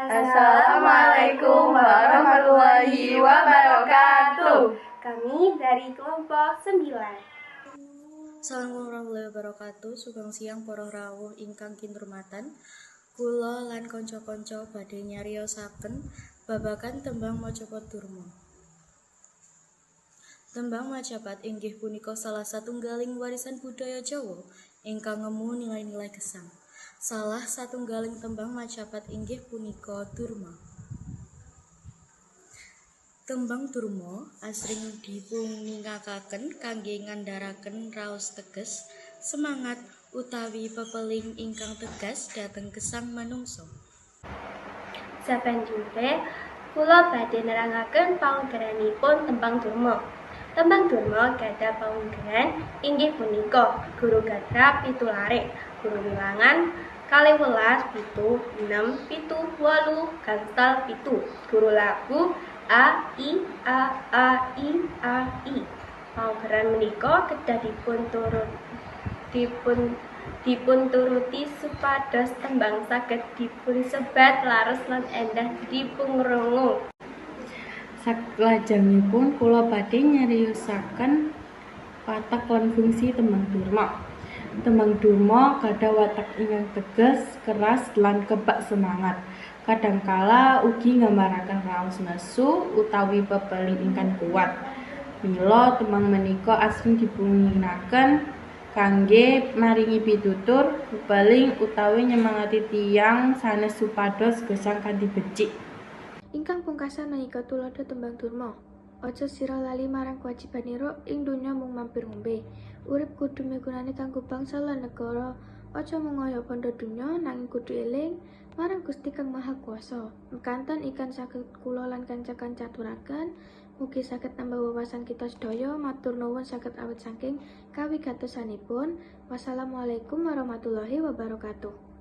Assalamualaikum warahmatullahi wabarakatuh. Kami dari kelompok 9. Assalamualaikum warahmatullahi wabarakatuh. Sugeng siang para rawuh ingkang kinurmatan. Kula lan kanca-kanca badhe nyariosaken babagan tembang macapat Durma. Tembang macapat inggih punika salah satunggaling warisan budaya Jawa ingkang ngemu nilai-nilai gesang. Salah satunggaling tembang macapat inggih punika Durma. Tembang Durma asring dipunginakaken kangge ngandharaken raos teges, semangat utawi pepeling ingkang tegas dhateng gesang manungsa. Sabanjure kula badhe nerangaken paugeranipun tembang Durma. Tembang Durma gadah paugeran inggih punika guru gatra 7 larik, guru wilangan 12 7 6 7 8 gangsal 7, guru lagu A I A A I A I. Paugeran menika kedah dipunturuti supados tembang saged dipunsebat laras lan endah dipungrungu. Saklajengipun kula badhe nyariosaken watak lan fungsi tembang Durma. Tembang Durma gadah watak ingkang teges, keras lan kebak semangat. Kadangkala ugi nggambaraken raos nesu utawi pepeling ingkang kuat. Mila tembang menika asring dipunginakaken kangge maringi pitutur, pepeling utawi nyemangati tiyang sanes supados gesang kanthi becik. Ingkang pungkasan menika tuladha tembang Durma. Aja sira lali marang kewajibanira ing donya mung mampir ngombe. Urip kudu migunani kanggo bangsa lan negara. Aja mung ngoyo bandha donya nanging kudu eling marang Gusti Kang Maha Kuwasa. Mekaten ingkang saged kula lan kanca-kanca aturaken. Mugi saged nambah wawasan kita sedaya. Matur nuwun saged awit saking kawigatosanipun. Wassalamualaikum warahmatullahi wabarakatuh.